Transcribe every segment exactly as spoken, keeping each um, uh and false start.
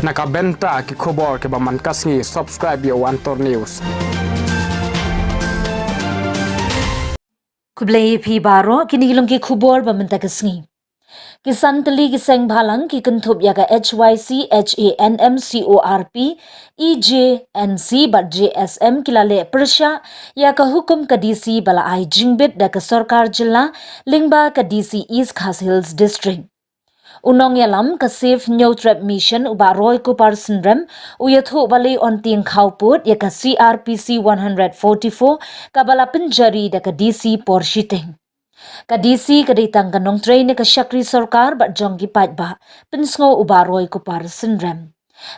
Na ka bynta ki khubor kiba man ka sngi, subscribe ïa u Antor News. Khublei ïa phi baroh, kine ki long ki khubor ba mynta ka sngi. Ki san tylli ki seng bhalang ki kynthup ïa ka H Y C, H A N M, C O R P, E J N C bad J S M ki la leh pyrshah ïa ka hukum ka D C ba la ai jingbit da ka sorkar jylla lyngba ka D C East Khasi Hills District. U nongïalam ka Save Hynñiewtrep Mission u Bah Roy Kupar Synrem u ïathuh balei yn tieng khawpud ïa ka C R P C one hundred forty-four kaba la pynjari da ka D C por shiteng. Ka D C ka dei tang ka nongtrei na ka shakri sorkar bad jong ki paidbah, pynsngew u Bah Roy Kupar Synrem.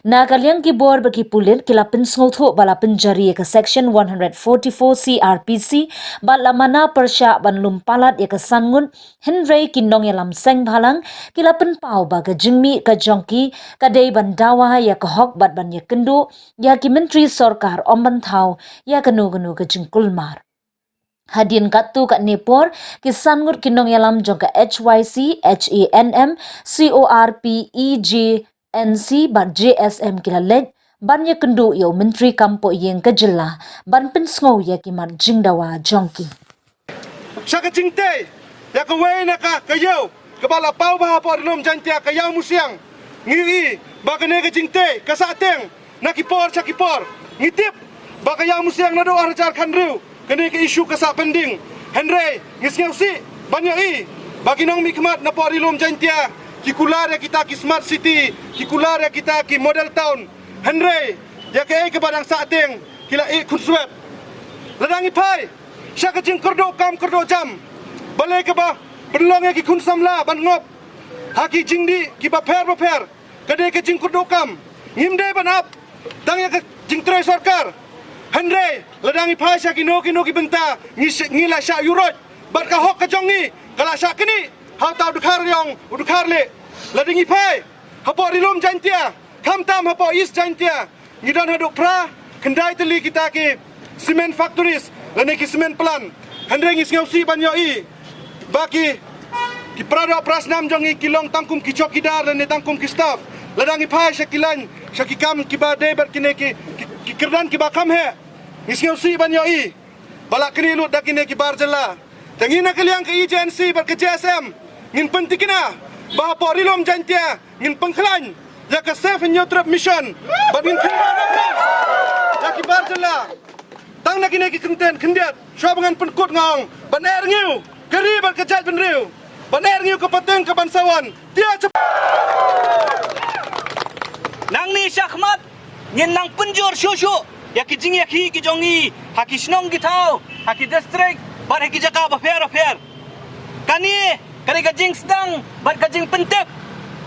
Na ka liang ki bor bad ki pulit ki la pynsngewthuh ba la pynjari ïa ka Section one hundred forty-four C R P C bad la mana pyrshah ban lum palat ïa ka san ngut, hynrei ki nongïalam seng bhalang ki la pynpaw ba ka jingmih ka jong ki ka dei ban dawa ïa ka hok bad ban ïakynduh ïa ki myntri sorkar, ym ban thaw ïa kano kano ka jingkulmar. Hadien katto katne por, ki san ngut ki nongïalam jong ka H Y C, H A N M, C O R P, E J N C bad J S M ki la leit ban ïakynduh ïa u Myntri Kam Pohïing ka jylla ban pynsngew ïa ki mat jingdawa jong ki. Sha ka jingtei ïa kawei na ka, ka ïew kaba la paw bha hapoh Ri Lum Jaiñtia, ka Ïaw Musiang, ngi ïohi ba kane ka jingtei ka sah tieng na ki por sha ki por. Ngi tip ba ka Ïaw Musiang naduh ar hajar khathynriew kane ka issue ka sah pending. Hynrei ngi sngewsih ban ïohi ba ki nongmihkhmat napoh Ri Lum Jaiñtia ki kular ïa kita ki smart city, ki kular ïa kita ki model town. Hynrei ïa kaei kaba dang sah tieng ki la ïeh khunswet. Lada ngi phai sha ka jingkyrduh kam kyrduh jam, balei kaba pynlong ïa ki khun samla ban ngop ha ki jingdih kiba pher bapher? Ka dei ka jingkyrduh kam. Ngim dei ban ap tang ïa ka jingtrei sorkar. Hynrei lada ngi phai sha kino kino ki bynta, ngi sh-, ngi la shah ïuroit bad ka hok ka jong ngi ka la shah knieh ha uta u dkhar ïong u dkhar lieh. Lada ngi phai hapoh Ri Lum Jaiñtia, khamtam hapoh East Jaiñtia, ngi don haduh phra khyndai tylli kita ki cement factories lane ki cement plant. Hynrei ngi sngewsih ban ïohi ba ki, ki paradoh parasnam jong ngi ki long tang kum ki chowkidar lane tang kum ki staff. Lada ngi phai sha ki lain, sha ki kam kiba dei bad kine ki, ki, ki kyrdan kiba kham heh, ngi sngewsih ban ïohi ba la knieh lut da kine ki bar jylla. Te ngi na ka liang ka E J N C bad ka J S M ngin pyntikna ba hapoh Ri Lum Jaiñtia ngin pynkhlaiñ ïa ka Save Hynñiewtrep Mission bad ngin kynmaw ïa ki bar jylla. Tang na kine ki kyntien khyndiat shuwa ba ngan pynkut nga ong ban eh rngiew ka ri bad ka jaitbynriew, ban eh rngiew ka pateng ka ban sa wan. Tia chap. Nangne shakhmat ngin nang pynjur shuh shuh ïa ki jingïakhih ki jong ngi ha ki shnong ki thaw, ha ki district bad ha ki jaka bapher bapher. Kane ka dei ka jingsdang bad ka jingpyntip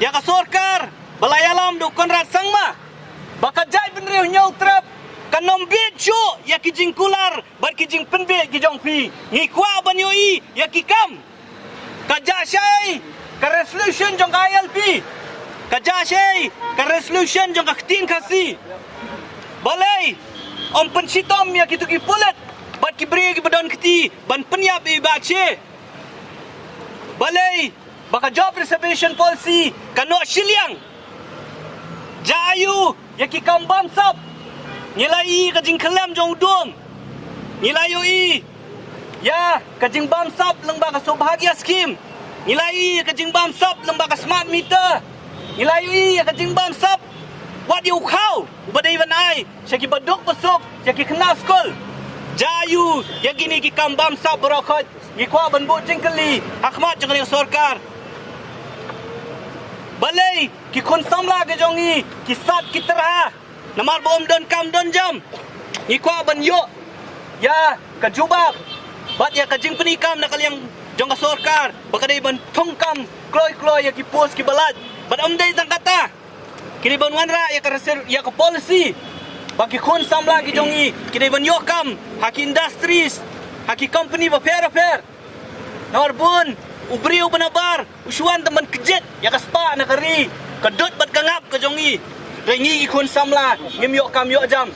ïa ka sorkar ba la ïalam da u Conrad Sangma ba ka jaitbynriew Hynñiewtrep kan ym bit shuh ïa ki jingkular bad ki jingpynbeit ki jong phi. Ngi kwah ban ïohi ïa ki kam. Ka jah shai ka resolution jong ka I L P. Ka jah shai ka resolution jong ka ktien Khasi. Balei ym pynshitom ïa kito ki pulit bad ki briew kiba don kti ban pynïap ïa i Bah Che? Balei ba ka job reservation policy ka noh shiliang? Jah aiu ïa ki kam bamsap? Ngi la ïohi ka jingkhyllem jong u Dum. Ngi la ïohi ïa ka jingbamsap lyngba ka Saubhagya scheme. Ngi la ïohi ïa ka jingbamsap lyngba ka smart meter. Ngi la ïohi ïa ka jingbamsap wat ïa u khaw uba dei ban ai sha ki baduk basuk, sha ki khynnah skul. Jah aiu ïa kine ki kam bamsap baroh khoit? Ngi kwah ban buh jingkylli ha khmat jong kane ka sorkar. Balei ki khun samla ki jong ngi ki sat ki tyrha namar ba ym don kam don jam? Ngi kwah ban ïoh ïa ka jubab bad ïa ka jingpyni kam na ka liang jong ka sorkar ba ka dei ban thung kam kloi kloi ïa ki post kiba lait. Bad ym dei tang kata, ki dei ban wanrah ïa ka reser-, ïa ka policy ba ki khun samla ki jong ngi ki dei ban ïoh kam ha ki industries, ha ki company bapher bapher. Namar bun u briew ba nabar u shu wan tang ban kjit ïa ka spah na ka ri, ka dud bad ka ngap ka jong ngi. Hynrei ngi ki khun samla ngim ïoh kam ïoh jam.